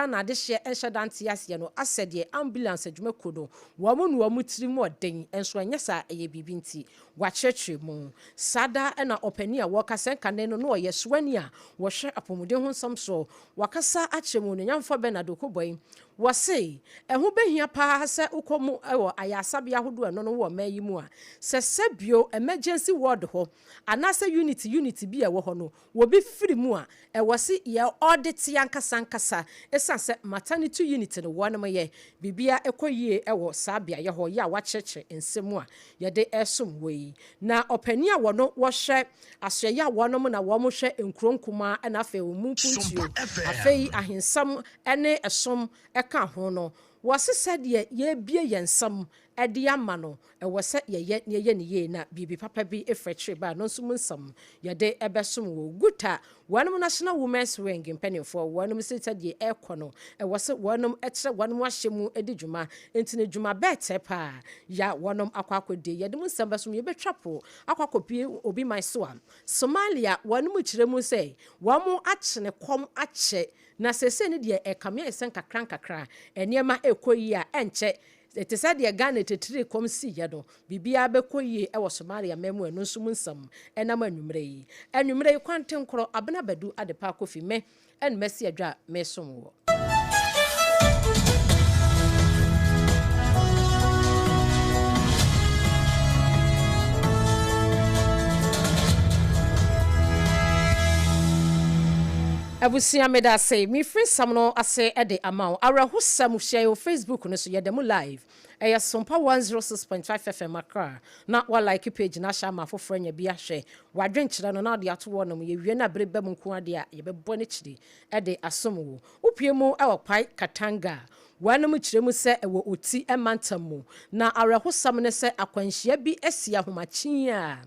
Ghana adehyeɛ nhyɛ da nte aseɛ no asɛ deɛ ambulance adwumakuo no wɔn na wɔn tiri mu ɔden nso ɛnyɛ saa ɛyɛ biribi nti wɔakyerɛkyerɛ mu. Saa da na ɔpanin a wɔka sɛ nkane no na ɔyɛ soani a wɔhwɛ apɔmuden ho nsɛm soɔ wakasa akyerɛ mu Onuonyamfoɔ Bernard Okoboy. Wɔse ɛho bɛhia paa sɛ wokɔ mu wɔ ayaresabea ahodoɔ ɛno no wɔ ɔman yi mu a sɛ sɛbio emergency ward hɔ anaasɛ unit unit bi a ɛwɔ hɔ no wɔbi firi mu a ɛwɔ se yɛ audit ankasa ankasa ɛsiane sɛ maternity unit no wɔnom yɛ biribia ɛkɔ yie ɛwɔ saa beaeɛ hɔ yɛ a wakyerɛkyerɛ nsɛm a yɛde ɛsom wɔ yi. Na ɔpanin a wɔno wɔhwɛ asoɛyɛ a wɔnom na wɔn hwɛ nkuro nkumaa ɛna afei wɔn mu mpuntuo afei ahensɛm ɛne ɛsom ɛka ho no wɔse sɛdeɛ yɛbie yɛn nsam ɛde ama no ɛwɔ sɛ yɛyɛ ne yɛyɛ ne yie na biribi papa bi efiri akyire ba no nso mu nsɛm yɛde ɛbɛsom wɔ guta. Wɔnom National Women's Wing mpanimfoɔ wɔnom sɛ sɛdeɛ ɛrekɔ no ɛwɔ sɛ wɔnom ɛkyerɛ wɔnom ahyɛ mu di dwuma nti ne dwuma bɛɛtɛ paa ya wɔnom akɔ akɔdi yɛde mu nsɛm bɛsom. Yɛbɛtwa po akɔ akɔpie obi man so a Somalia wɔnom kyerɛ mu sɛ wɔn akyene kɔm akyɛ na sese ne deɛ ɛkame ayɛ sɛ nkakra nkakra nneɛma ɛrekɔ yie a ɛnkyɛ ɛte sɛ deɛ Ghana tetiri kɔm siiɛ no biribiara bɛkɔ yie ɛwɔ Somalia man mu. Ɛno nso mu nsɛm ɛnam anwummerɛ yi anwummerɛ yi kwantenkorɔ Abena Badu Adepa Kofi me ɛne mɛsi adwa a mesom wɔ. Abusua, meda ase. Mefiri nsɛm no ase de ama wo. Awerɛhosɛm hyɛ wɔ Facebook no so yɛda mu live. Ɛyɛ Sompa 106.5 FM Accra na wa like page na ahyɛ ama afoforɔ anya bi ahwɛ. Wadwenkyerɛ no na wode ato hɔ nom. Yɛwie no abere ba mu nko adeɛ a yɛbɛbɔ no kyiri de asom wo. Wopie mu wɔ Kpae Katanga wɔnom kyerɛ mu sɛ ɛwɔ Oti mantam mu na awerɛhosɛm ne sɛ akwanhyia bi asi ahomakye a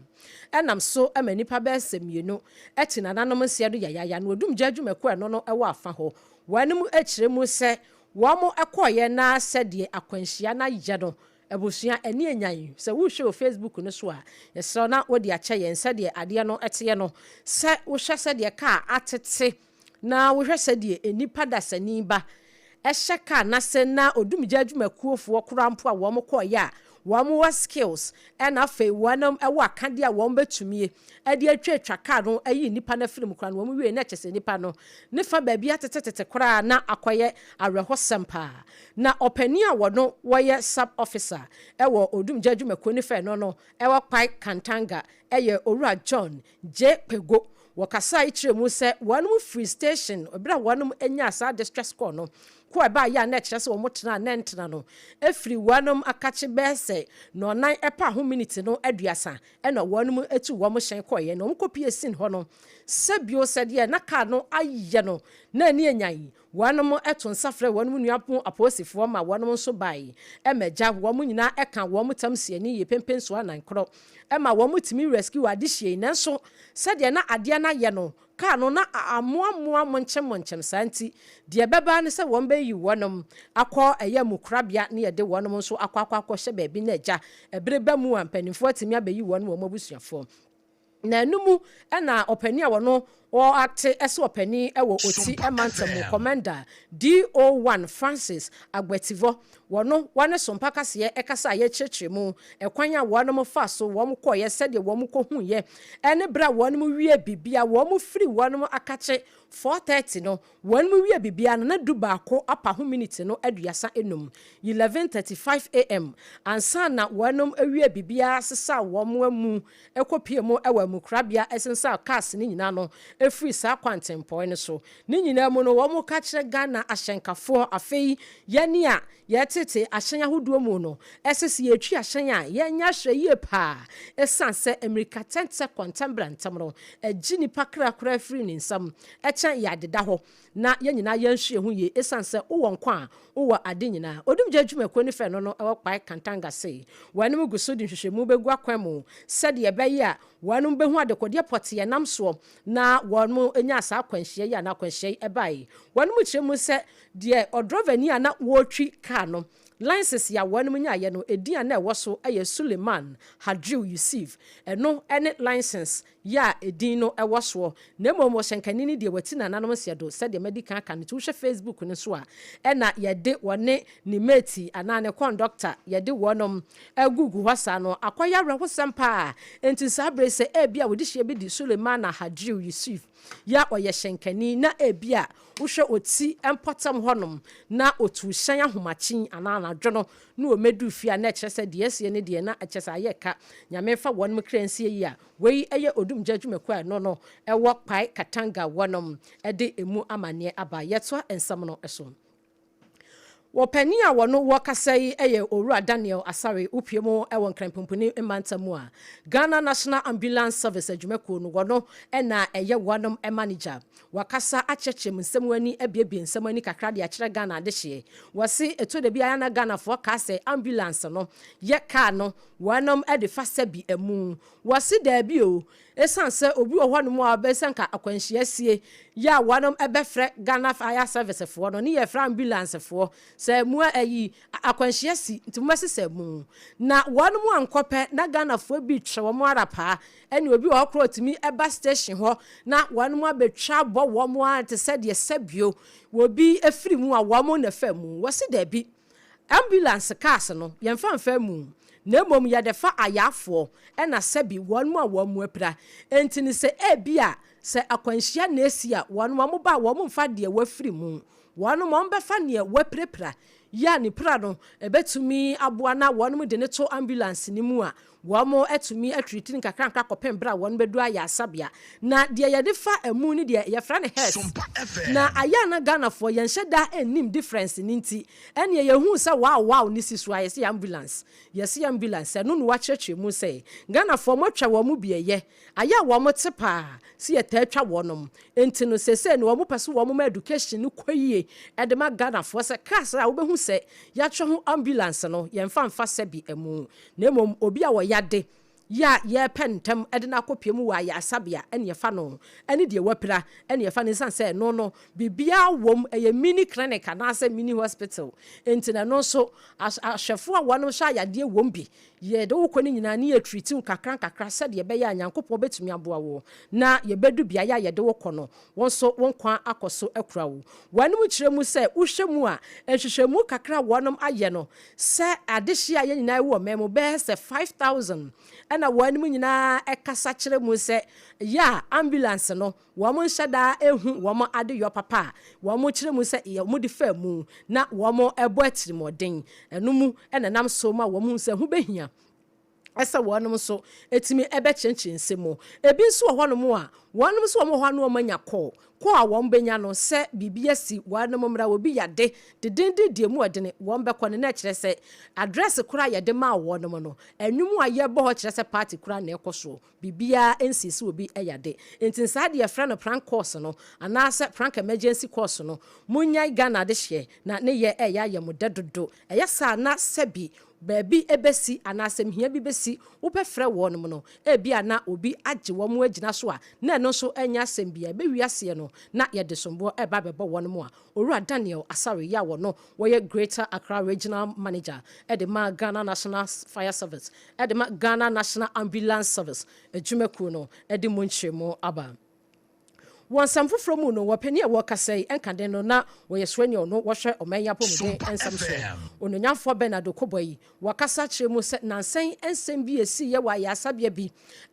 ɛnam so ma nnipa bɛyɛ sɛ 2 te nananom nseɛ do yayaya na odumgya adwumakuo a ɛno no ɛwɔ afa hɔ. Wɔnom kyerɛ mu sɛ wɔn kɔɔyɛ na sɛdeɛ akwanhyia no ayɛ no abusua ani anyan. Sɛ wohwɛ wɔ Facebook no so a yɛsrɛ na wode akyɛ yɛn sɛdeɛ adeɛ no teɛ no sɛ wohwɛ sɛdeɛ kaa atete na wohwɛ sɛdeɛ nnipa dasani ba ɛhyɛ kaa n'ase na odumgya adwumakuofoɔ koraa mpo a wɔn kɔɔyɛ a wɔn wɔ skills ɛna afei wɔn ɛwɔ akadeɛ a wɔn bɛtumi ɛde atwatwa kaa no ayi nnipa no afiri mu koraa no wɔn wie na kyɛ sɛ nnipa no ne fa baabi atetetete koraa na akɔyɛ awerɛhɔsɛm paa. Na ɔpanin a wɔno wɔyɛ sub officer ɛwɔ odumgya adwumakuo ne fɛ no ɛwɔ Kpae Kantanga ɛyɛ Owura John J Pego. Wɔkasa yi kyerɛ mu sɛ wɔn firi station ɛberɛ a wɔn anya saa distress call no ko a ɛbaa yɛ a na ɛkyerɛ sɛ wɔn tena na ntena no efiri wɔn akakye bɛyɛ sɛ nɔnan ɛpa ho minute no 30 ɛna wɔn etu wɔn hyɛn kɔɔyɛ na wɔn kɔpie sin hɔ no sɛbio sɛdeɛ na kaa no ayɛ no na ani anyan wɔn ɛto nsa frɛ wɔn nua po apolisifoɔ ma wɔn nso bae ɛma gya wɔn nyinaa ɛka wɔn tam si ani yie pempen so anan korɔ ɛma wɔn tumi rescue adehyie. Nanso sɛdeɛ na adeɛ no ayɛ no kaa no na amoamoa monkyɛm monkyɛm saa nti deɛ ɛbɛba ne sɛ wɔn bɛyi wɔnom akɔ ɛyɛ mukorabea ne yɛde wɔnom nso akɔ akɔhyɛ baabi na agya ɛbere ba mu a mpanimfoɔ atumi abɛyi wɔn wɔn abusuafoɔ. Na ɛno mu ɛna ɔpanin a wɔno wɔate ɛsɛ ɔpanin ɛwɔ Oti ɛmantam mu Commander DO1 Francis Agbɛtivɔ wɔno wɔne Sompa kaseɛ ɛkasa a yɛkyerɛkyerɛ mu ɛkwan a wɔnom fa so wɔn kɔɔyɛ sɛdeɛ wɔn kɔhuiɛ ɛne berɛ a wɔnom wie bibia wɔn firi wɔnom akakye 4:30 no wɔn mu wie bibia no na 11 apa ho minute no 35, 11:35 a.m. ansa na wɔnom awie bibia sesa wɔn amu ɛkɔpie mu ɛwɔ amukorabea ɛsensa cars ne nyinaa no ɛfiri saa kwantempɔn no so. Ne nyinaa mu no wɔn ka kyerɛ Ghana ahyɛnkafoɔ afei yɛne a yɛtete ahyɛn ahodoɔ mu no ɛsɛ sɛ yɛtwi ahyɛn a yɛnyɛ ahwɛ yie paa ɛsiane sɛ mmirika tɛntɛ kɔntɛmbrɛ ntɛm no ɛgye nipa krakora firi ne nsam ɛkyɛn yɛ adeda hɔ na yɛn nyinaa yɛnhwɛ yɛn ho yie ɛsiane sɛ wowɔ nkwa a wowɔ ade nyinaa. Odumgya adwumakuo ne fɛ no ɛwɔ Kpae Kantanga se wɔn gu so de nhwehwɛmu bɛgu akwan mu sɛdeɛ ɛbɛyɛ a wɔn bɛhu adekodeɛ pɔteɛ nam soɔ na wɔn nya saa akwanhyia yi a na akwanhyia yi ɛbaeɛ. Wɔn mu kyerɛ mu sɛ deɛ ɔdrɔvani a na wɔretwi kaa no License a wɔnom nyaeɛ no, edin a na ɛwɔ so yɛ Suleiman Hadriu Yusuf. Ɛno ne license yɛ a edin no wɔ soɔ. Na mmom ɔhyɛnkani no deɛ wati nananom nseɛ do sɛdeɛ madi kan aka no. Nti wohwɛ Facebook no so a, ɛna yɛde wɔne ne mate anaa ne kɔndɔkta yɛde wɔnom agugu hɔ saa no. Akɔyɛ awerɛhosɛm paa. Enti saa berɛ yi sɛ ebia wode hyia bi di Sulemana Hadriu Yusuf yɛ a ɔyɛ hyɛnkani na ebia wohwɛ ɔti mpɔtam hɔnom na ɔtuu hyɛn ahomakye anaa anadwo no na ɔmɛduu fie a na ɛkyerɛ sɛ deɛ asie no deɛ na kyerɛ sɛ ayɛ ka. Nyame mfa wɔnom kra nsie yie a wei yɛ Odumgya adwumakuo a ɛno no ɛwɔ Kpae Katanga wɔnom de ɛmu amaneɛ aba. Yɛtoa nsɛm no so. Ɔpanin a wɔno wɔ kasa yi yɛ Owura Daniel Asare, wopue mu wɔ Nkran Pumpuni mantam mu a Ghana National Ambulance Service adwumakuo no wɔno na ɛyɛ wɔnom manager. Wakasa akyerɛkyerɛ mu nsɛm ani abiebie nsɛm ani kakra de akyerɛ Ghana adehyeɛ. Wɔse ɛtɔ da bi a na Ghanafoɔ kaa sɛ ambulance no yɛ car no wɔnom de fa sɛbi amu. Wɔse daabi o, Esiane sɛ obi wɔ hɔnom a ɔbɛ sɛ nka akwanhyia asie yɛ a wɔnom bɛfrɛ Ghana Fire Service foɔ no ne yɛfrɛ ambulance foɔ sɛ mo ayi akwanhyia asi nti mo bɛsesa mu na wɔnom ankɔ pɛ na Ghana foɔ bi twɛ wɔn ara paa ɛne obi wɔ hɔ koraa ɔtumi ba station hɔ na wɔnom abɛtwa abɔ wɔn ara te sɛ deɛ sɛbio obi firi mu a wɔn na ɛfa mu. Wɔse daabi. Ambulance cars no, yɛmfa mfa mu, na mmom yɛde fa ayafoɔ ɛna sɛbi wɔn a wɔn mu apira. Enti no sɛ ebia sɛ akwanhyia na asi a, wɔn wɔn ba a wɔn mfa deɛ wafiri mu, wɔn wɔn bɛfa neɛ wapirapira yi a ne pira no ɛbɛtumi aboa na wɔn de no to ambulance no mu a Wɔatumi atreati no nkakrankra kɔpem berɛ a wɔn bɛdu ayaresabea. Na deɛ yɛde fa amu no deɛ yɛfrɛ no hearse. Na ayɛ a na Ghanafoɔ yɛnhyɛ da nnim difference no nti, ɛneɛ yɛhuu sɛ wow wow no si so a yɛse ambulance, yɛse ambulance. Ɛno na wɔakyerɛkyerɛ mu sɛ Ghanafoɔ moatwa wɔn mu bi ɛyɛ ayɛ a wɔn te paa sɛ yɛtaa twa wɔnom. Nti no seesei no wɔn pɛ sɛ wɔn ma education no kɔ yie de ma Ghanafoɔ sɛ cars a wobɛhu sɛ yɛatwerɛ ho ambulance no yɛmfa mfa sɛbi amu. Na mmom obi a ɔyade yɛ a yɛrepɛ ntɛm de no akɔpue mu wɔ ayaresabea ne ɛfa no ne deɛ wapira ne ɛfa no ɛsiane sɛ ɛno no biribiara wom, ɛyɛ mini clinic anaasɛ mini hospital nti no ɛno nso ahwɛfoɔ a wɔnom hwɛ ayadeɛ wom bi. Yɛde wo kɔ no nyinaa ne yɛ treat wo nkakra nkakra sɛdeɛ ɛbɛyɛ a Nyankopɔn bɛtumi aboa wo na yɛbɛdu beaeɛ a yɛde wo kɔ no wo nso wo nkwa akɔ so akura wo. Wɔnom kyerɛ mu sɛ wohwɛ mu a nhwehwɛmu kakra a wɔnom ayɛ no Sɛ adehye a yɛn nyinaa wɔ ɔman mu bɛyɛ sɛ 5,000 na wɔnom nyinaa kasa kyerɛ mu sɛ yɛ a ambulance no wɔn nhyɛ da nhu wɔn adeyɔ papa a wɔn kyerɛ mu sɛ wɔn de faa mu na wɔn bɔ atirimuɔden. Ɛno mu na ɛnam so ma wɔn hu sɛ ɛho bɛhia sɛ wɔnom nso tumi bɛkyerɛkyerɛ nsɛm mu. Ebi nso wɔ hɔnom a, wɔnom nso wɔn wɔ hɔ a na wɔn anya kɔɔ. Kɔɔ a wɔn bɛnya no sɛ biribi asi wɔnom mmra, obi yade dedenden deɛ mu ɔdene, wɔn bɛkɔ no na ɛkyerɛ sɛ address koraa a yɛde maa wɔnom no, nnwom a yɛbɔ hɔ kyerɛ sɛ party koraa na ɛkɔ soɔ. Biribiara nsii sɛ obi yade. Nti saa deɛ yɛfrɛ no prank course no anaasɛ prank emergency course no, monnyae Ghana adehyeɛ na ne yɛ ɛyɛ ayɛ mo dɛ dodo. Ɛyɛ saa na sɛbi baabi bɛsi anaa asɛm hia bi bɛsi, wobɛfrɛ wɔnom no, ebia na obi agye wɔn agyina so a, na ɛno nso nyɛ asɛm biara. Ɛbɛwie aseɛ no, na yɛde somboɔ reba abɛbɔ wɔnom a Owura Daniel Asare yi a wɔno wɔyɛ Greater Accra Regional Manager de ma Ghana National Fire Service de ma Ghana National Ambulance Service adwumakuo no de mu nkyerɛmu aba. Wɔ nsɛm foforɔ mu no, wɔ panin a wɔrekasa yi nkaden no na wɔyɛ soani a ɔno wɔhwɛ ɔman yi apɔmuden nsɛm soɔ, Onuonyamfoɔ Bernard Okoboa yi, wakasa akyerɛ mu sɛ nansa yi nsɛm bi a ɛsiiɛ wɔ ayaresabea bi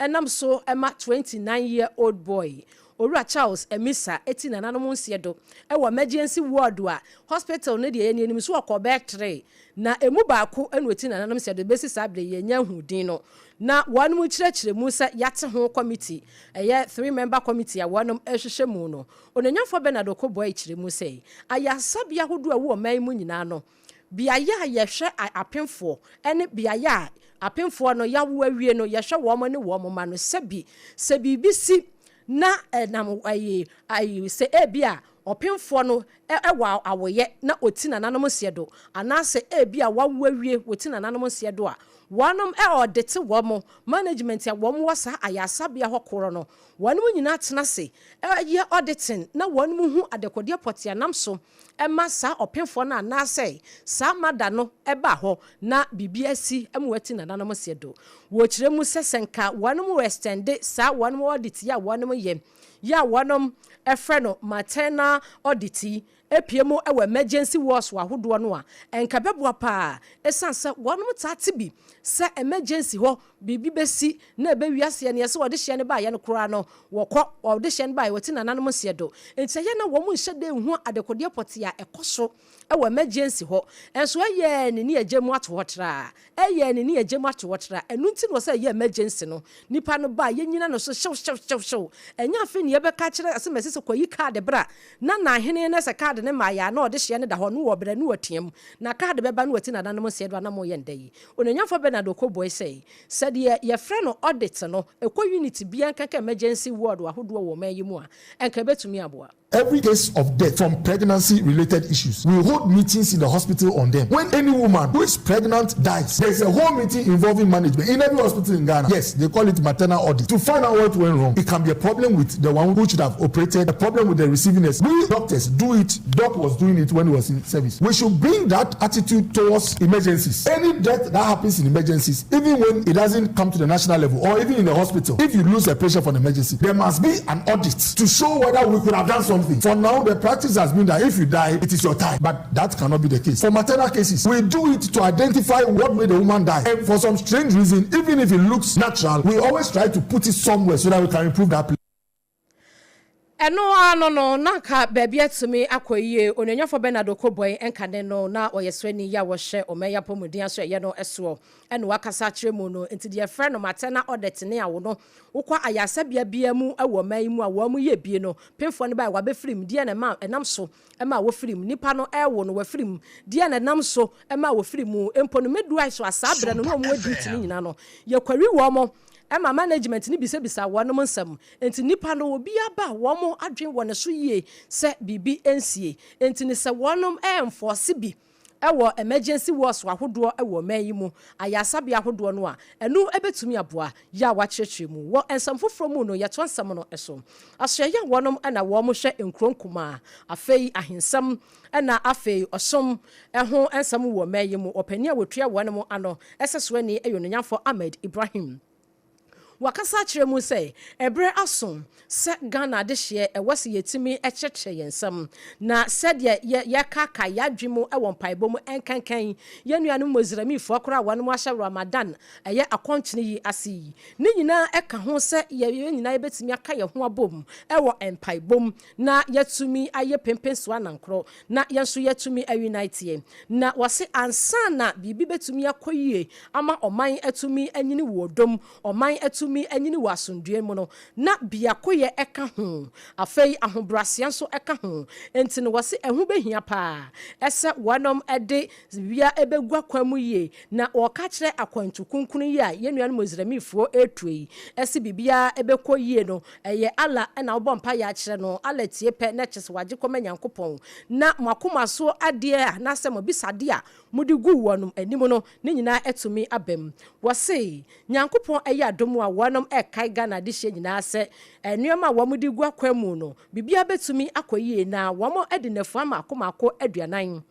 nam so ma 29 year old boy Owura Charles Amissah ti nananom nseɛ do wɔ emergency ward a hospital no deɛ yɛn yɛnim so ɔkɔɔ bɛyɛ tre na emu baako na ɔti nananom nseɛ do bɛsi saa berɛ yi yɛnnya nhuu din no na wɔnom kyerɛkyerɛ mu sɛ yɛate ho committee ɛyɛ three member committee a wɔnom rehwehwɛ mu no Onuonyamfoɔ Bernard Okoboayi kyerɛ mu sɛ ayaresabea ahodoɔ a ɛwɔ ɔman yi mu nyinaa no Beaeɛ a yɛhwɛ apemfoɔ ne beaeɛ a apemfoɔ no yɛawo awie no, yɛhwɛ wɔn ne wɔn mma no. Sɛbi, sɛ biribi si na ɛnam ayi, ayi, sɛ ebia ɔpemfoɔ no wɔ awoeɛ na ɔti nananom nseɛ do, anaasɛ ebia wawo awie ɔti nananom nseɛ do a, Wɔnom audite wɔn management a wɔn wɔ saa ayaresabea hɔ korɔ no. Wɔnom nyinaa tena ase yɛ auditing na wɔnom hu adekodeɛ pɔtee a nam so ma saa ɔpemfoɔ no anaasɛ saa mada no ba hɔ na biribi asi ma wɔati nananom seɛ do. Wɔkyerɛ mu sɛ sɛ nka wɔnom extende saa wɔnom audit yi a wɔnom yɛ yi a wɔnom frɛ no maternal audit yi apue mu wɔ emergency wards ahodoɔ no a, nka ɛbɛboa paa ɛsiane sɛ wɔnom taa te bi sɛ emergency hɔ biribi bɛsi na ɛbɛwie aseɛ no yɛsɛ wɔde hyeɛ no baeɛ no koraa no wɔkɔ wɔde hyeɛ no baeɛ wɔte nananom nseɛ do nti ɛyɛ na wɔn nhyɛ da nhu adekodeɛ pɔtee a ɛkɔ so wɔ emergency hɔ nso ɛyɛ ne ne agya mu ato hɔ traa ɛyɛ ne ne agya mu ato hɔ traa. Ɛno nti na wɔsɛ ɛyɛ emergency no nipa no ba yɛnyina no so hyew hyew hyew hyew. Ɛnyɛ afei ne yɛbɛka kyerɛ asɛm ɛsɛ sɛ kɔyi kaade bra na n'ahene no sɛ kaade ne maayɛ a na ɔde hyeɛ no da hɔ no wɔ brɛ no wɔteam na kaade bɛba no wɔti nananom nseɛ do anam yɛ nda yi. Ononyamfo Bernard Okoe Boye sɛ sɛdeɛ yɛfrɛ no audit no ɛkɔ unit bia nkanka emergency ward ahodoɔ wɔ ɔman yi mu a, ɛnka ɛbɛtumi aboa. Every case of death from pregnancy related issues, we hold meetings in the hospital on them. When any woman who is pregnant dies, there is a whole meeting involving management in every hospital in Ghana. Yes, they call it maternal audit to find out what went wrong. It can be a problem with the one who should have operated, a problem with the receiving nurse. We doctors do it. Doc was doing it when he was in service. We should bring that attitude towards emergencies. Any death that happens in emergencies, even when it doesn't come to the national level or even in the hospital, if you lose a patient for an emergency, there must be an audit to show whether we could have done something. For now, the practice has been that if you die, it is your time. But that cannot be the case. For maternal cases, we do it to identify what made the woman die. And for some strange reason, even if it looks natural, we always try to put it somewhere so that we can improve that place. Ɛno ano no na nka baabi atumi akɔ yie. Onuonyafo Bernard Okoe Boye nkane no na ɔyɛ soani yi a wɔhyɛ ɔman yi apɔmuden aso ɛyɛ no soɔ ɛna wakasa akyerɛ mu no. Nti deɛ yɛfrɛ no maternal audit ne awo no, wokɔ ayaresabea bia mu wɔ ɔman yi mu a wɔn mu yɛ bie no, pemfoɔ no baa wabɛfiri mu, deɛ na ɛma ɛnam so ɛma wɔfiri mu, nipa no ɛɛwo no wɔfiri mu, deɛ na ɛnam so ɛma wɔfiri mu, mpo no midwife so asaa berɛ no na wɔn adi ti ne nyinaa no yɛkwari wɔn mo ɛma management ne bisabisa wɔnom nsɛm. Nti nipa no obi aba wɔn adwen wɔ ne so yie sɛ biribi nsie. Nti ne sɛ wɔnom ɛnfɔse bi ɛwɔ emergency wards ahodoɔ ɛwɔ ɔman yi mu ayaresabea ahodoɔ no a, ɛno ɛbɛtumi aboa yɛ a wakyerɛkyerɛ mu. Wɔ nsɛm foforɔ mu no, yɛto nsɛm no so asoɛyɛ a wɔnom ɛna wɔn hwɛ nkuro nkumaa, afei ahensɛm ɛna afei ɔsom ɛho nsɛm wɔ ɔman yi mu, ɔpanin a wɔtua wɔnom ano ɛsɛ so ani ɛyɛ Ononyamfo Ahmed Ibrahim. Wakasa akyerɛ mu sɛ ɛberɛ aso sɛ Ghana adehyeɛ ɛwɔ sɛ yɛtumi kyerɛkyerɛ yɛn nsɛm na sɛdeɛ yɛkaka yɛadwe mu wɔ mpaebɔ mu ɛnkankan yɛn nuanom Mosramifoɔ koraa a wɔnom ahyɛ Ramadan ɛyɛ akɔnkyene yi ase yi ne nyinaa ɛka ho sɛ yɛn nyinaa yɛbɛtumi aka yɛn ho abom ɛwɔ mpaebɔ mu na yɛtumi ayɛ pempenso anankorɔ na yɛn nso yɛtumi aunite. Na wɔse ansa na biribi bɛtumi akɔ yie ama ɔman atumi anyini wɔ dɔm, ɔman atumi anyini wɔ asomdue mu no, na biakoyɛ ɛka ho, afei ahobrɛaseɛ nso ɛka ho. Nti no wɔse ɛho bɛhia paa ɛsɛ wɔnom ɛde wia ɛbɛgu akwan mu yie. Na wɔka kyerɛ akwantu kunkun yi a yɛn nuanom Mosramifoɔ ɛretuo yi ɛsɛ biribiara ɛbɛkɔ yie no, ɛyɛ Allah ɛna wobɔ mpa yɛ akyerɛ no, Allah tie pɛ na kyerɛ sɛ wagye kɔma Nyankopɔn na mo akoma so adeɛ a n'asɛ mo bisadeɛ a mode gu wɔnom anim no ne nyinaa ɛtumi aba mu. Wɔse Nyankopɔn ɛyɛ adom a wɔnom ɛkae Ghana adehyɛ nyinaa sɛ nneɛma a wɔn de gu akwan mu no biribiara bɛtumi akɔ yie na wɔn de nnafua mako mako 40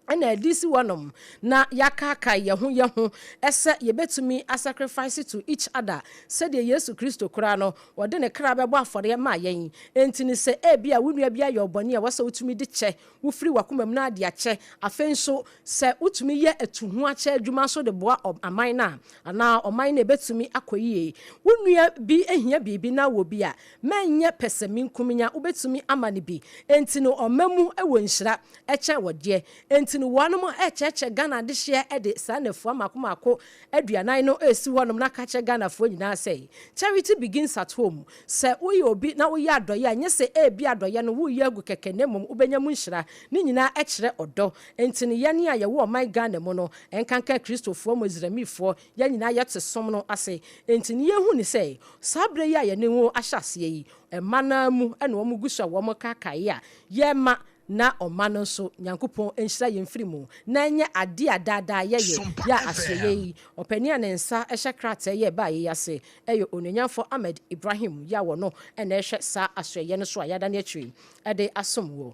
ɛna ɛde si wɔnom na yɛakaakae yɛn ho yɛn ho ɛsɛ yɛbɛtumi asacrifice to each other sɛdeɛ Yesu Kristo koraa no wɔde ne kra bɛbɔ afɔreɛ maa yɛn. Enti ne sɛ ebi a wo nua bi ayɛ ɔbɔne a wɔsɛ wotumi de kyɛ wofiri wakoma mu na ade akyɛ. Afei nso sɛ wotumi yɛ atuho akyɛ adwuma nso de boa aman no a anaa ɔman no ɛbɛtumi akɔ yie. Wo nua bi ahia biribi na wɔ bi a mɛnyɛ pɛsɛmenkominya, wobɛtumi ama no bi. Enti no ɔma mu wɔ nhyira ɛkyɛn wɔ deɛ. Enti no wɔnom ɛkyerɛkyerɛ Ghana adehyeɛ de saa nnafua mako mako 40 no ɛsi hɔnom na ka kyerɛ Ghanafoɔ nyinaa sɛ charity begins at home. Sɛ woyɛ obi na woyɛ adɔyɛ a, nyɛ sɛ ebi adɔyɛ no woyɛ agu kɛkɛ na mmom wobɛnya mu nhyira. Ne nyinaa ɛkyerɛ ɔdɔ. Enti no yɛne a yɛwɔ ɔman Ghana mu no, ɛnkanka Kristofoɔ, Mosramifoɔ, yɛn nyinaa yɛte som no ase. Enti no yɛhu ne sɛ saa berɛ yi a yɛne wo ahyɛ aseɛ yi, ɛma naa mu ɛna wɔn gu so a wɔn kaakae a yɛma Na ɔma no nso, Nyankopɔn nhyira yɛn mfiri mu, na ɛnyɛ adeɛ a daadaa yɛyɛ, Sompa yɛ a asoɛeɛ FM. yi. Ɔpanin a ne nsa hyɛ krataa yi a ɛbaeɛ yi ase yɛ Onuonyamfoɔ Ahmed Ibrahim yi a wɔno na ɛhwɛ saa asoɛeɛ no so a yɛadane akyire de asom woɔ.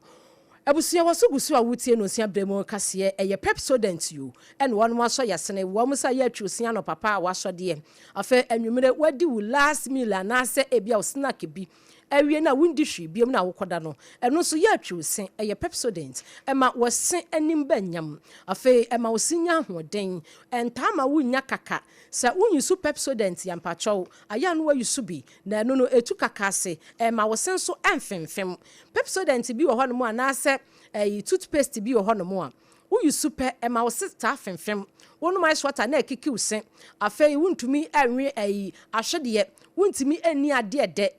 Abusua wɔ so gu so a wotie no nsia berɛ mu kaseɛ ɛyɛ Pepsodent yo ɛna wɔnom asɔ yasene wɔn sa yɛ atwi osia anɔpa paa wasɔ deɛ afei anwumerɛ wadi wo last meal anaasɛ ebia wo snack bi awie no a wondi hwee biom na wokɔda no, ɛno nso yɛ atwi wo se, ɛyɛ Pepsodent, ɛma wo se anim ba nyam, afei ɛma wo se nya ahoɔden, ɛntaa ma wonnya kaka. Sɛ wonyusu Pepsodent yi a mpakyɛw, ayɛ a na woayusu bi, na ɛno no ɛtu kaka ase, ɛmma wo se nso ɛmfemfem. Pepsodent bi wɔ hɔnom anaasɛ ɛyi toothpaste bi wɔ hɔnom a, woyusu pɛ, ɛma wo se taa femfem. Wonom ice water na ɛkeke wo se, afei wontumi nwe ɛyi ahwedeɛ, wontumi nni adeɛ dɛ,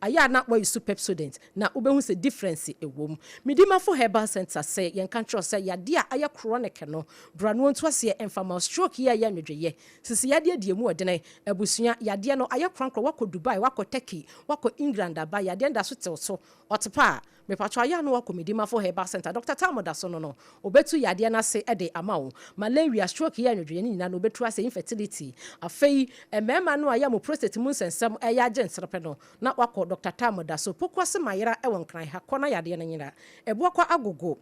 Ayɛ a na woayi so Pepsodent na wobɛhu sɛ difference wɔ mu. Medimafo Herbal Centre sɛ yɛnka nkyerɛ wo sɛ yadeɛ a ayɛ chronic no, bra na wɔntu aseɛ mfa ma wo. Stroke yi a ɛyɛ nwedweyɛ, sisi yadeɛ deɛ ɛmu ɔdene, abusua yadeɛ no ayɛ korankorɔ, woakɔ Dubai, woakɔ Turkey, woakɔ England aba, yadeɛ no da so te wo so, ɔte pa a, Mepakyɛw ayɛ a na wakɔ Medimafo Herbal Centre, Dɔkta Tam da so no no, obetu yadeɛ no ase de ama wo. Malaria, stroke yɛ nwedweɛ no nyinaa no obetu ase, infertility. Afei mmarima no a yɛ mo prostate mu nsɛnsɛm ɛyɛ agye nserepe no, na wakɔ Dɔkta Tam da so. Pokuase Mayera wɔ Nkran ha, kɔ na yadeɛ no nyera. Ɛboakwa Agogo.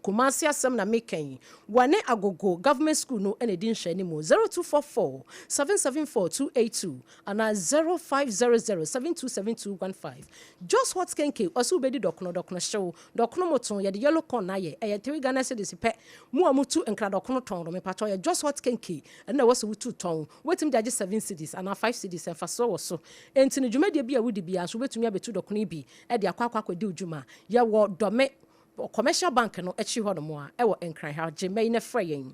Kumasi asɛm na meka yi. Wɔne Agogo Government School no na ɛdi nhwɛanimu, 0244 774 282 anaa 0500 727215. Jos Hot Kenkey, ɔse wobɛdi dɔkono, dɔkono hyew, dɔkono moto, yɛde yellow corn na ayɛ, ɛyɛ 3 Ghana cedis pɛ. Mo a motu nkra dɔkono tɔn no, mepakyɛw ɛyɛ Jos Hot Kenkey, ɛno na ɛwɔ sɛ wotu tɔn. Wobɛtumi de agye 7 cedis anaa 5 cedis, mfasoɔ wɔ so. Enti no dwumadie bi a wodi biara nso wobɛtumi abɛtu dɔkono yi bi de akɔ akɔ akɔdi wo dwuma. Yɛwɔ Dɔme Commercial Bank no akyi hɔ nom a ɛwɔ Nkran ha, gye mmɛ yi na frɛ yɛn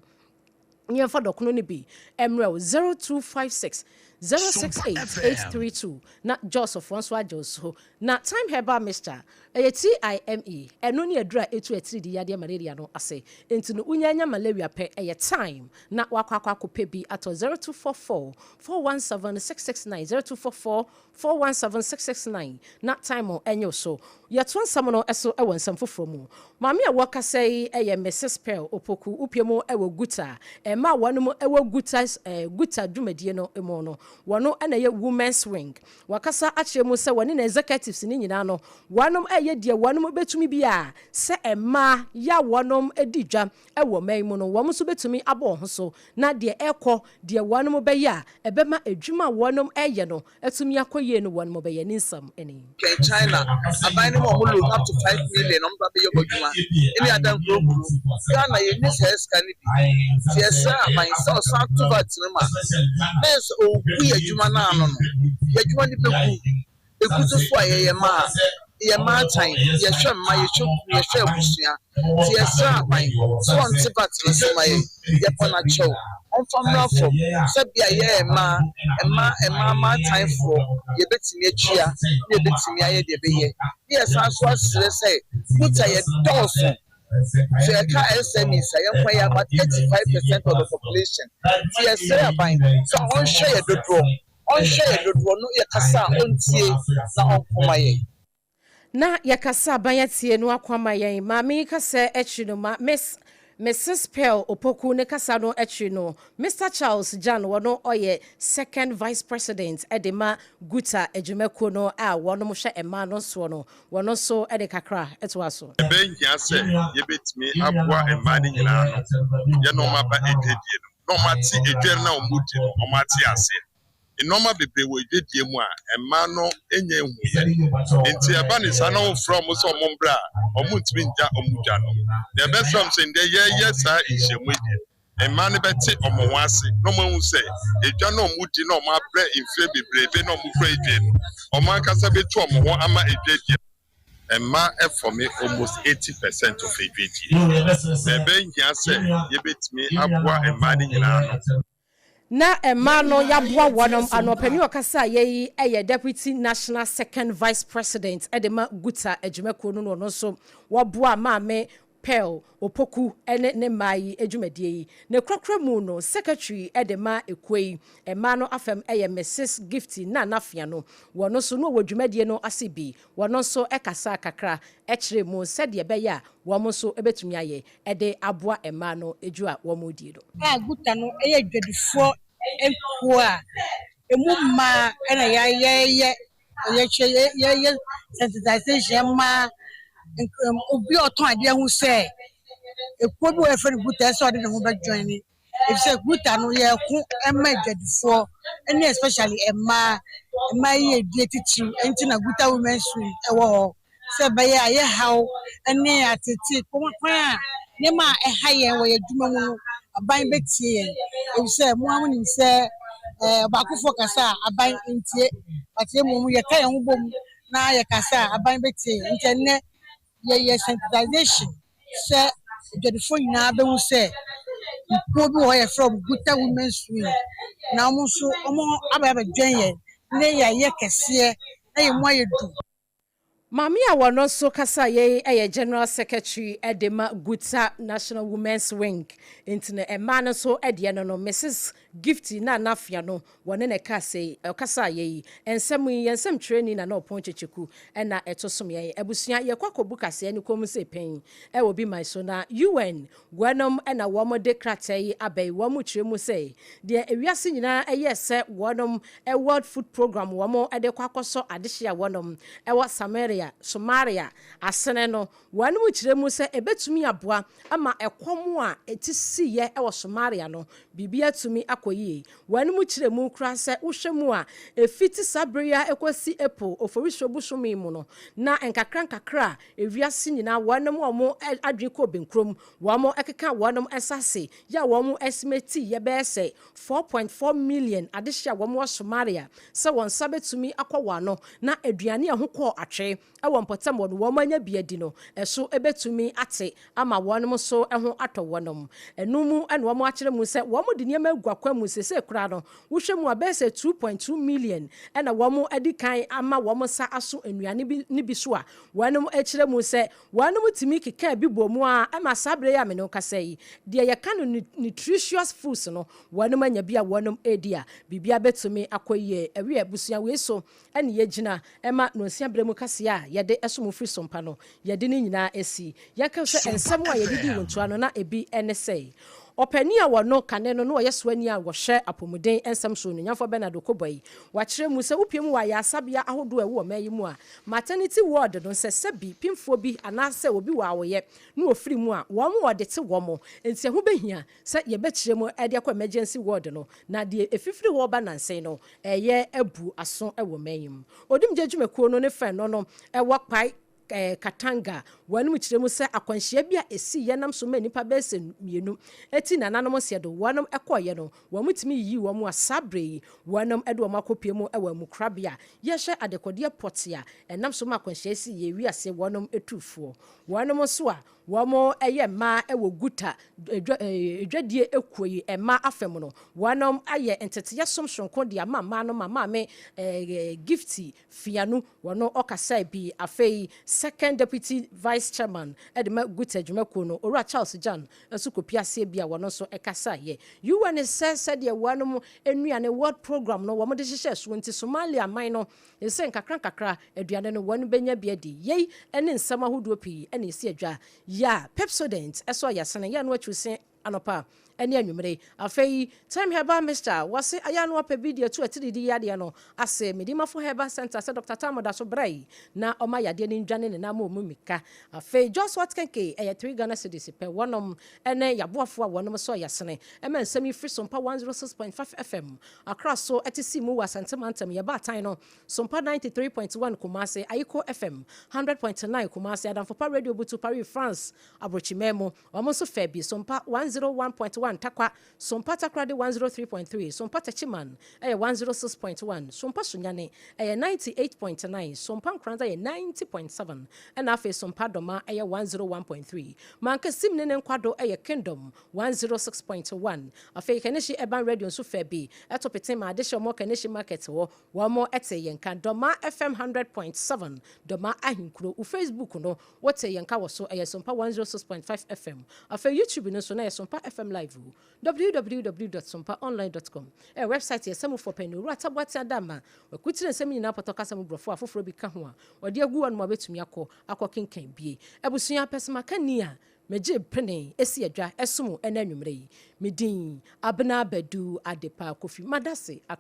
na yɛmfa dɔkono no bi mmrɛ wo, 0256 Sompa 068 FM. 832 na Jos foɔ nso agye wo so. Na Thyme Herbal Mixture, ɛyɛ TIME, ɛno ne aduro a ɛtu atiridii yadeɛ malaria no ase. Enti no wonya nya malaria pɛ, ɛyɛ thyme na woakɔ akɔ akɔpɛ bi atɔ, 0244 417 669, 0244 417669 na time nyɛ wo so. Yɛtoa nsɛm no so wɔ nsɛm foforɔ mu. Maame a wɔkasa yi yɛ Mrs Pearl Opoku, wopue mu wɔ Guta. Mmaa a wɔnom wɔ Guta Guta dwumadie no mu no, wɔno na ɛyɛ Women's Wing. Wakasa akyerɛ mu sɛ wɔne n'executives no nyinaa no, wɔnom reyɛ deɛ wɔnom bɛtumi biara sɛ mmaa yɛ a wɔnom di dwa wɔ ɔman yi mu no, wɔn nso bɛtumi abɔ wɔn ho so na deɛ ɛrekɔ, deɛ wɔnom bɛyɛ a ɛbɛma adwuma a wɔnom reyɛ no atumi akɔ yie no wɔnom bɛyɛ. Ne nsɛm ni. Kɛn China aban no ma ɔmo loan up to 5 million ɔmo ba bɛyɛ ɔmo adwuma ɛne ada nkuro nkuro. Ghana yɛnni saa sika no bi, nti yɛsrɛ aban sɛ ɔsan to VAT no ma na yɛ sɛ ɔgu yɛ adwuma no ano no, yɛ adwuma no bɛgu egu so so a yɛyɛ mmaa, yɛ mmaatan, yɛhwɛ mma, yɛhwɛ kunu, yɛhwɛ abusua, nti yɛsrɛ aban sɛ ɔnte VAT no so ma yɛ. Yɛbɔ n'akyɛw, ɔmfa mmra fam sɛbea yɛyɛ mmaa mmaa mmaa mmaatanfoɔ, yɛbɛtumi atua na yɛbɛtumi ayɛ deɛ ɛbɛyɛ. Ne yɛsan so asrɛ sɛ kuta yɛ dɔɔso so yɛka SMEs a yɛnkɔ yɛ about 85% of the population, nti yɛsrɛ aban sɛ ɔnhwɛ yɛ dodoɔ, ɔnhwɛ yɛ dodoɔ no, yɛkasa a ɔntie na ɔnkɔma yɛn. Na yɛkasa aban atie no akɔ ama yɛn. Maame yi kasa akyi no, ma Miss Mrs Pearl Opoku ne kasa no akyi no, Mr Charles Jan, wɔno ɔyɛ second vice president de ma Guta adwumakuo no a wɔnom hwɛ mmaa no soɔ no, wɔno nso de kakra toa so. Ɛbɛhia sɛ yɛbɛtumi aboa mmaa no nyinaa no, yɛne ɔmo aba adwadie no na ɔmo ate edwa no a ɔmo di no, ɔmo ate aseɛ. Nneɛma bebree wɔ edwadie mu a mmaa no nyɛ nhuyɛ, nti ɛba ne saa na wɔfrɛ ɔmo sɛ ɔmo mbra a, ɔmo ntumi ngya ɔmo dwa no. Na ɛbɛsrɛ ɔmo sɛ ndɛ yɛyɛ saa nhyiamu yi deɛ, mmaa no bɛte ɔmo ho ase na ɔmo ahu sɛ edwa no ɔmo di na ɔmo abrɛ mfie bebrebe na ɔmo kura edwa no, ɔmo ankasa bɛtu ɔmo ho ama edwadie. Mmaa ɛform almost 80% of edwadie, na ɛbɛhia sɛ yɛbɛtumi aboa mmaa no nyinaa no. Na mmaa no yɛaboa wɔnom ano. Ɔpanin ɔkasa a yɛyi yɛ deputy national second vice president de ma Guta adwumakuo no, no ɔno nso wɔboa maame. Pearl Opoku ne ne mmaa yi dwumadie yi. Ne korakora mu no, Secretary de ma ekuo yi mmaa no afam yɛ Misis Gifty Nana Fiano. Wɔno nso na ɔwɔ dwumadie no ase bi. Wɔno nso kasaa kakra kyerɛɛ mu sɛdeɛ ɛbɛyɛ a wɔn nso bɛtumi ayɛ de aboa mmaa no dwu a wɔredie no. A Guta no yɛ adwadifoɔ nkuo a ɛmu mmaa na yɛyɛ yɛkyɛ yɛyɛ sensitization ma obi a ɔtɔn adeɛ ho sɛ ekuo bi wɔ yɛfrɛ no Guta, ɛsɛ ɔde ne ho bɛjoin ne, efisɛ Guta no yɛko ma adwadifoɔ ne especially mmaa. Mmaa yi yɛ die titiriw nti na Guta Women's Wing ɛwɔ hɔ sɛ ɛbɛyɛ a yɛ haw ne atete kwan a nneɛma a ɛha yɛn wɔ yɛn adwuma mu no, aban bɛtie yɛn, efisɛ mo a monim sɛ ɔbaakofoɔ kasa a, aban ntie, but mmom yɛka yɛn ho bom na yɛkasa a, aban bɛtie yɛn. Nti ɛnnɛ yɛyɛ sensitization sɛ adwadifoɔ nyinaa bɛhu sɛ nkuo bi wɔ hɔ yɛfrɛ wɔn Guta Women's Wing, na wɔn nso wɔn aba abɛdwɛn yɛn ne yɛayɛ kɛseɛ na yɛn mu ayɛ du. Maame a wɔno nso kasa yɛ yɛ General Secretary de ma Guta National Women's Wing, nti no mmaa no nso deɛ no, Mrs Gifty Nana Fiano, wɔne ne kasa yi ɔkasa yɛ yi. Nsɛm yi yɛn nsɛm twerɛni na na ɔpɔn kyekyeku ɛna ɛto som yɛn. Abusua, yɛkɔ akɔbu kaseɛ ne kɔn mu sɛ pɛn ɛwɔ bi man so na UN wɔnom ɛna wɔn de krataa yi aba yi. Wɔn kyerɛ mu sɛ deɛ ewiase nyinaa ɛyɛ sɛ wɔnom World Food Program wɔn de kɔ akɔsɔ adehye a wɔnom ɛwɔ Samaria Somalia asene no, wɔnom kyerɛ mu sɛ ebetumi aboa ama ɛkɔm a ɛti siyɛ ɛwɔ Somalia no biribi atumi akɔ yie. Wɔnom kyerɛ mu kora sɛ wohwɛ mu a, efiti saa bere yi a ɛkɔsi April, Oforisuo bosome mu no, na nkakra nkakra a ewiase nyinaa wɔnom a wɔn adwene kɔ benkurom, wɔn ɛkeka wɔnom nsa ase yɛ a wɔn estimate yɛ bɛyɛ sɛ 4.4 million adehye a wɔn wɔ Somalia sɛ wɔn nsa bɛtumi akɔ wɔn ano na aduane a ɛho kɔɔ atwe ɛwɔ mpɔtam wɔ no, wɔn anya bi adi no, ɛso ɛbɛtumi ate ama wɔn nso ho atɔ wɔn. Ɛno mu ɛna wɔn akyerɛ mu sɛ wɔn de nneɛma agu akwan mu sese koraa no, wohwɛ mu a, bɛyɛ sɛ 2.2 million ɛna wɔn adi kan ama wɔn nsa aso nnuane bi ne bi so a wɔn akyerɛ mu sɛ wɔn tumi keka bi bɔ mu a ɛma saa bere yi a mene kasa yi deɛ, yɛka no nutritious foods no, wɔn anya bi a wɔn edi a biribia bɛtumi akɔ yie. Ɛwi abusua wei so ɛne yɛgyina ɛma nonsia berɛ mu kaseɛ a yɛde ɛsom firi Sompa no, yɛde ne nyinaa asi. Yɛka sɛ nsɛm a yɛde di wɔn ntoa no na ebi ɛne sɛ ɔpanin a wɔno kane no na ɔyɛ soani a wɔhwɛ apɔmuden nsɛm so no, nyamfo Bernard Okoe Boye, wakyerɛ mu sɛ wopie mu wɔ ayaresabea ahodoɔ a ɛwɔ ɔman yi mu a, maternity ward no, sɛ sɛbi pimfoɔ bi anaasɛ obi wɔ awoyɛ na wɔfiri mu a, wɔn wɔde te wɔn nti ɛho bɛhia sɛ yɛbɛkyerɛ mu ɛde akɔ emergency ward no, na deɛ efifiri hɔ ba nansen no ɛyɛ abu aso ɛwɔ ɔman yi mu. Odumgye dwumakuo no ne fɛn no ɛwɔ kpae Katanga, wɔn kyerɛ mu sɛ akwanhyia bi a esi yɛnam so ma nipa bɛyɛ sɛ 2 eti nananom seɛ do wɔn ɛkɔɔyɛ no, wɔn tumi yiyi wɔn a saa bere yi wɔn de wɔn akɔpie mu ɛwɔ amukorabea. Yɛhyɛ adekɔdeɛ pɔte a ɛnam so ma akwanhyia si yɛ wiase wɔn etufoɔ. Wɔn nso a wɔn yɛ mmaa wɔ Guta edwadie ekuo yi mmaa afɛm no, wɔn ayɛ nteteyɛ som soronko de ama mmaa no ma maame Gifty Fianu wɔn ɔkasa bi. Afei second deputy vice chairman ɛde ma Guta dwumakuo no, Owura Charles Jan, nso kɔpi aseɛ bi a wɔn nso ɛkasa yɛ UN sɛ sɛdeɛ wɔn nnuane World Program no wɔn de hyehyɛ so nti, Somalia man no ɛsɛ nkakra nkakra aduane no wɔn bɛnya bi adi. Yei ne nsɛm ahodoɔ pii ɛna esi adwa yɛ a Pepsodent ɛsɔ yɛsene yɛ no atwi se anɔpa ɛne anwummere. Afei Time Herbal Mixture, wɔse ayɛ ano apɛ bi deɛ tu atiridi yadeɛ no ase. Medimafo Herbal Center sɛ Dr Tam da so brɛ yi na ɔma yadeɛ no ndwane ne nam mu mika. Afei Jos Wat Kenke ɛyɛ 3 Ghana cedis pɛ. Wɔnom ɛne yaboafoɔ a wɔnom sɔ yɛsene ɛma nsɛm yi firi Sompa 106.5 FM Akra so ɛte si mu wɔ Asantemantam. Yɛba atan no, Sompa 93.1 Kumase, Ayiko FM 100.9 Kumase, Adamfopa Radio Butu, Paris, France aborɔkyimɛ mu, wɔn nso fɛ bi Sompa 10. 101.1 Tarkwa, Sompa Takoradi 103.3, Sompa Techiman ɛyɛ 106.1, Sompa Sunyani ɛyɛ 98.9, Sompa Nkoranza yɛ 90.7, ɛna afei Sompa Dɔma ɛyɛ 101.3. Mankasim ne ne nkwado ɛyɛ Kingdom 106.1. Afei Kaneshie Urban Radio nso fɛ bi ɛto pete ma adehyɛ ɔmɔ Kaneshie Market hɔ, wɔn mo ɛte yɛn ka. Dɔma FM 100.7, Dɔma ahenkuro. Wo Facebook no, wote yɛn ka wɔ so, ɛyɛ Sompa 106.5 FM. Afei YouTube no nso na yɛ Sompa FM Live o. www.sompaonline.com ɛyɛ website. Yɛ sɛmufoɔ pɛni Owura Taboate Adama wakutire nsɛm nyinaa pɔtɔ kasa mu borɔfo afoforɔ bi ka ho a wɔde agu hɔ nom a wobɛtumi akɔ kenkan bie. Abusua pɛsɛmaka ni a megye pene esi adwa ɛsom ɛna anwummerɛ yi, medin Abena Badu Adepa Kofi Madase Akra.